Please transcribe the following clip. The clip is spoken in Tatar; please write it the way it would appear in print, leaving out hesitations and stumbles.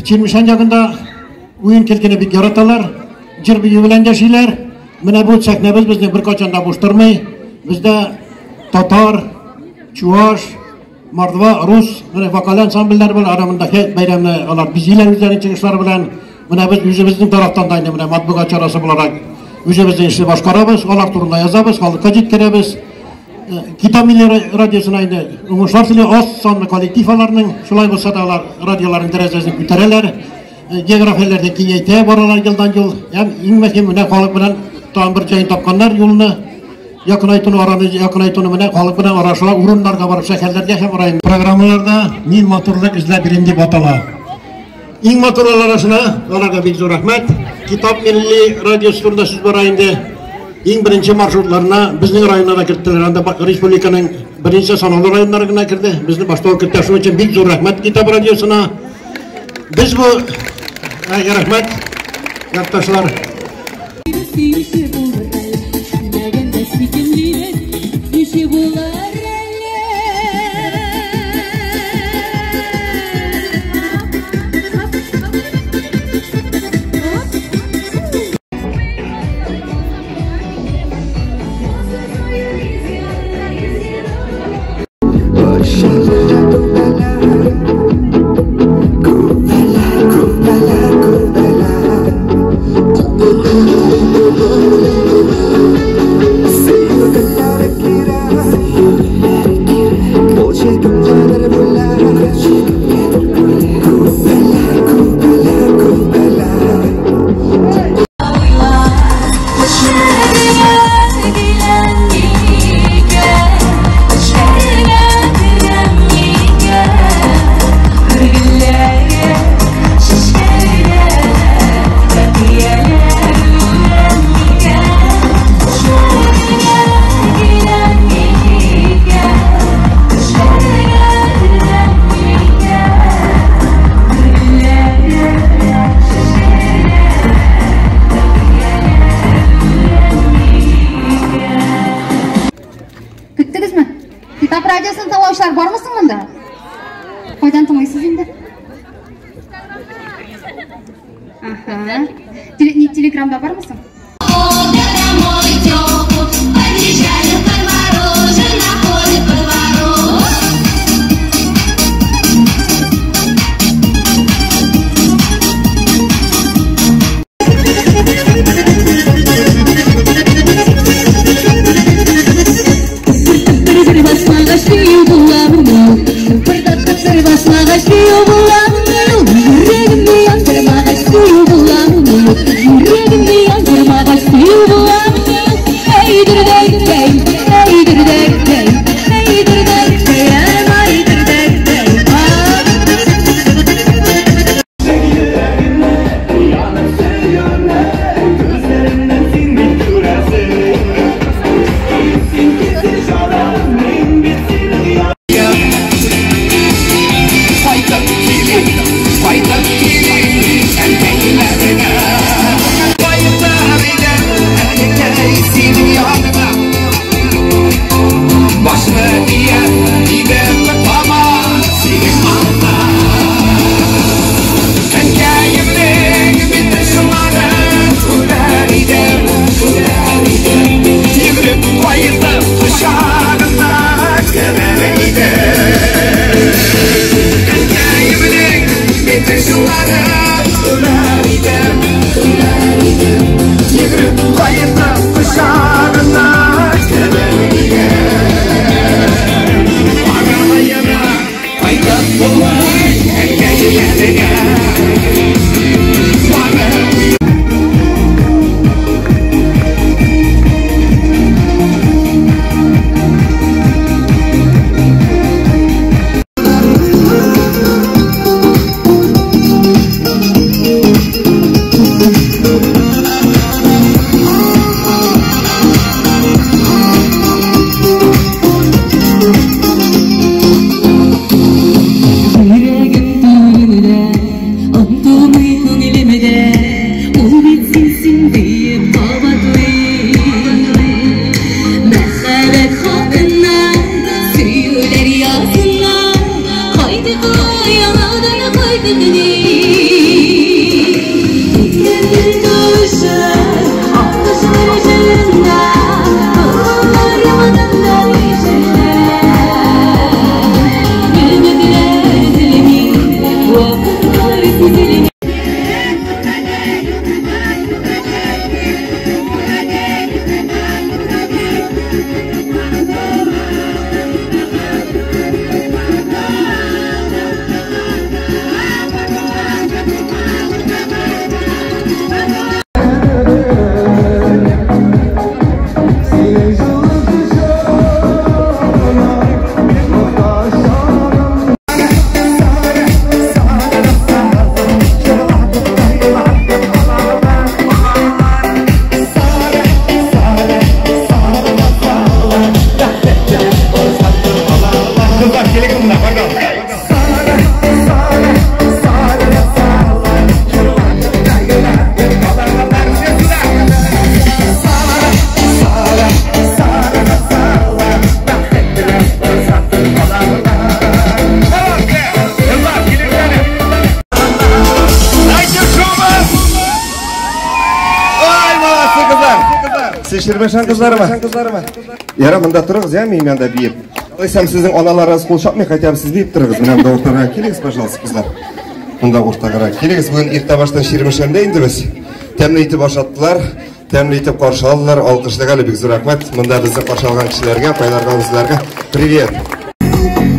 Чирмешән ягында уен көлкене бик яраталар, җыр бию белән яшиләр. Менә бу сәхнәбез безне беркайчан да буш тормый. Бездә татар, чуаш, мордва, рус, менә вокаль ансамбльләр бар. Ара монда бәйрәмне алар бизиләр үзләренең чыгышлары белән. Менә без үзебезнең тарафтан да инде менә матбугат чарасы буларак үзебезнең эшне башкарабыз, алар турында язабыз, халыкка җиткерәбез. Китап милли радиосына инде уңышлар телим. Аз санлы коллектив аларның, шулай булса да алар радиоларның дәрәҗәсен күтәрәләр, географияләрне киңәйтә баралар елдан-ел. Һәм иң мөһиме менә халык белән тагын бер җәен тапканнар юлны якынайтуны, араны якынайтуны менә халык белән арашыла, урыннарга барып шәһәрләргә һәм район программаларда мин матурлык эзләп йөрим дип атала. Иң матурлар арасына аларга бик зур рәхмәт. Китап милли радиосы турында сүз бара инде. Иң беренче маршрутларына безнең районна да керттеләр. Анда республиканың беренче санаулы районнары гына керде. Безне башта ук кертте. Шуның өчен бик зур рәхмәт Китап радиосына. Без бу рәхмәт, якташлар. Көттегезме? Китап радиосын тыңлаучылар бармы соң монда? Кайдан тыңлыйсыз инде? Ага. Телеграмда бармы соң? Haydi кызлар? Сез Чирмешән кызларымы? Яра, монда торыгыз, я, мин янда биеп. Алайсам сезнең аналарыгыз кул чапмый, хотя бы сез биеп торыгыз. Менә монда уртага килегез, пожалуйста, кызлар. Монда уртагырак килегез. Бүген иртә баштан Чирмешәндә инде без. Тәмле итеп ашаттылар, тәмле итеп каршы алдылар. Алкышлык әле бик зур рәхмәт. Монда безне каршы алган кешеләргә, апайларга, абзыйларга. Привет.